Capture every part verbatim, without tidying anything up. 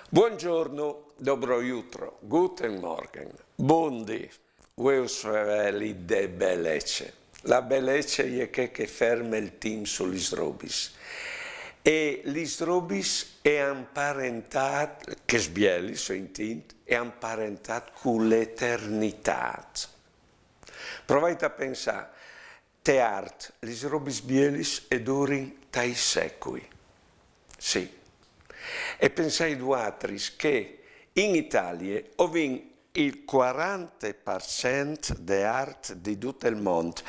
Buongiorno, dobro jutro, guten Morgen, bundì, vuê us feveli de belece. La belece e je chê che e ferme il timp su lis robis. E lis robis e àn parentât, chês bielis, o intint, e àn parentât cu l'eternitât. Provait a pensâ, te art, lis robis bielis e durin tai secui. Sì. E pensait vuatris che in Italie o vin il cuarante par cent de art di dut il mont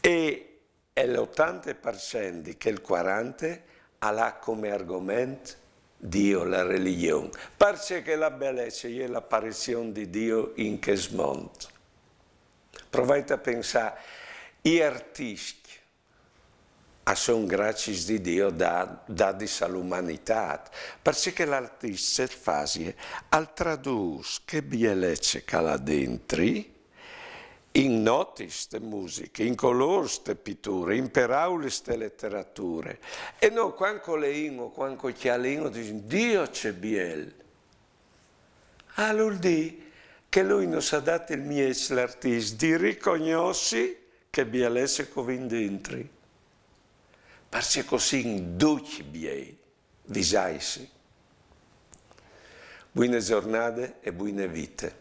e, e l'otante par cent di chel cuarante al à come argoment Dio, la religjon. Parcè che la belece e je l'aparizion di Dio in chest mont. Provait a pensâ, i artiscj a son graciis di Dio da-, dadis a l'umanitât, parcè che l'artist ce fasie, al tradûs chê bielece che al à dentri in notis te musiche, in colôrs te piture, in peraulis te leterature. E nô, cuant che o leìn o cuant che o cjalìn, o disìn: Dio, ce biel! Al vûl dî che lui nus à dât il mieç, l'artist, di ricognossi chê bielece che o vin dentri. Parcè che o sin ducj biei, visaitsi. Buine zornade e buine vite.